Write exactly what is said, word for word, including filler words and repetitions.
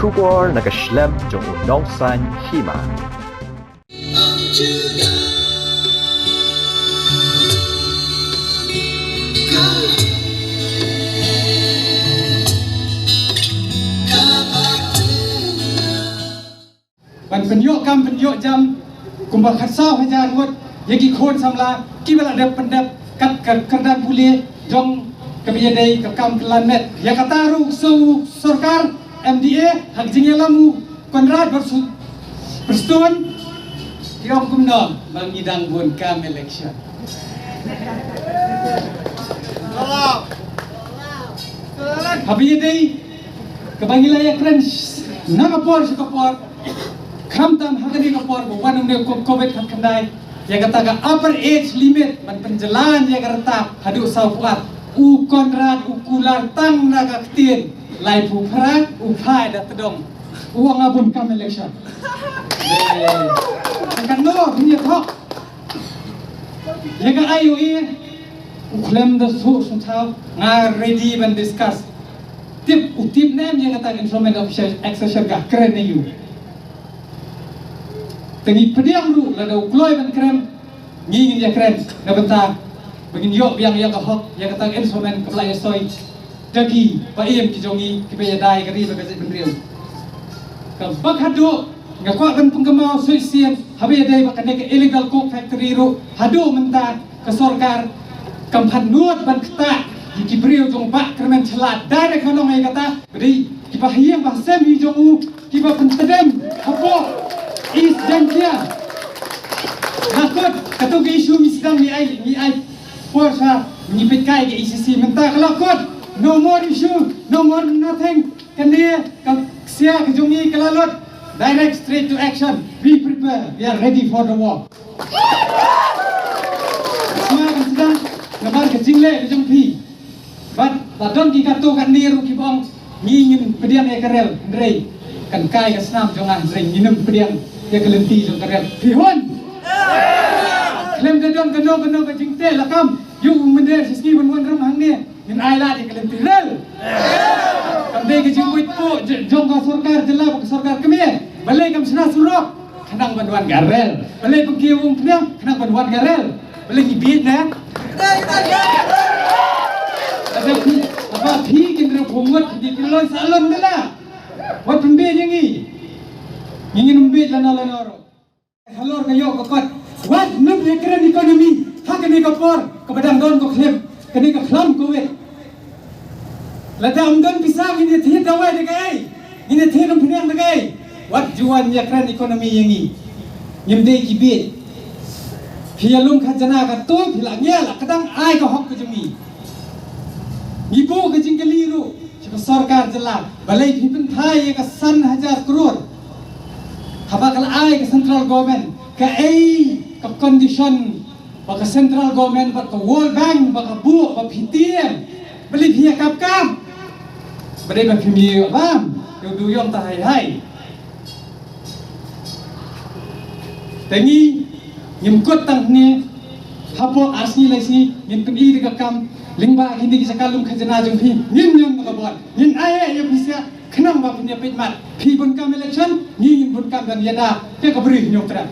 Khubor na ka shlem jong u nongsan hima. Ban pynïoh kam pynïoh jam kumba khatsaw hajar ngut ïa ki khun samla kiba la dep pyndep kat ka kyrdan pule jong kaba ïadei ka kam klan met. Ïa kata ruh u sorkar M D A ha ka jingïalam u Conrad bad u Prestone ki ong kumno ba ngi dang bun kam election. Haba ïadei kaba ngi la ïakren na ka por sha ka por, khamtam ha kane ka por ba wan une u Covid khatkhyndai, ïa kata ka upper age limit ban pynjlan ïa ka rta haduh sawphew ar, u Conrad u kular tang na ka ktien laiphew phra, u phai da tdong. U ong nga bun kam election. Eh, ka no, hynñiew thok. Ïa ka I O A u khlem da shu sngewthuh, nga ready ban discuss. Tip, u tip ne em ïa kata ka instrument of accession, ka kren ïa u. Te ngi pdiang ruh lada u kloi ban kren, ngi ngin ïa kren na bynta ba ngin ïoh biang ïa ka hok ïa kata ka instrument kaba la ïa soi da ki ba im ki jong ngi kiba ïada ïa ka ri bad ka jaitbynriew. Kaba khatduh nga kwah ban pynkynmaw shuh sien haba ïadei bad kane ka illegal coke factory ruh, haduh mynta ka sorkar kam pat nud ban ktah ïa ki briew jong Bah Kyrmen Shylla. Direct ka long ïa kata, ba dei kiba ha ïing ba ha sem hi jong u kiba pyntdem hapoh East Jaintia. Nga kut, katto ka issue ngi sdang ngi ai, ngi ai por sha ngi peit kai ka E C C, mynta ka la kut. No more issue, no more nothing. Kane ka ksiar ka jong ngi ka la lut. Direct, straight to action. Be prepared. We are ready for the war. Sma kan sdang namar ka jingleh ka jong phi. Bad la don ki katto katne ruh kiba ong ngi ngin pdiang ïa ka rel, hynrei kan kai ka snam jong nga, hynrei ngin ym pdiang ïa ka lynti jong ka rel. Phi hun. Khlem da don kano kano ka jingteh lakam, ïa u mynder shisngi ban wan rung hangne, ngin ai lad ïa ka lynti rel. Kam dei ka jingbuit puh j-, jong ka sorkar jylla bad ka sorkar kmie. Balei kam shna surok? Khnang ban wan ka rel. Balei pynkhih umphniang? Khnang ban wan ka rel. Balei ngi bieit ne? Haba phi, haba phi ki hynriewphew ngut phi dei phi loi sahlun te la. Wat pynbieit ïa ngi. Ngi ngin ym bieit lano lano ruh. Halor ka ïoh ka kot. Wat nym ïakren economy ha kane ka por kaba dang don ka khlem, kane ka khlam Covid. Lada ym don pisa ngin ïa thied dawai da kaei? Ngin ïa thied umphniang da kaei? Wat ju wan ïakren economy ïa ngi. Ngim dei ki bieit. Phi ïalum khajana katto phi la ngiah la ka dang ai ka hok ka jong ngi. Ngi buh ka jingkylli ruh sha ka sorkar jylla, balei phi pynphai ïa ka san hajar klur? Haba ka la ai ka central government, kaei ka condition ba ka central government bad ka World Bank ba ka buh ba phi tieng? Balei phi ïa kap kap? Ba dei ba phim ïoh bam, ïoh du ïong ta hai hai. Te ngi ngim kut tang hangne, hapoh ar sngi lai sngi ngin pyni da ka kam lyngba kine ki jaka lum khajana jong phi, ngin ñion da ka bor, ngin ai ïa phi sha khnang ba phin ïa peit mat. Phi bun kam election, ngi ngin bun kam ban ïada ïa ka bri Hynñiewtrep.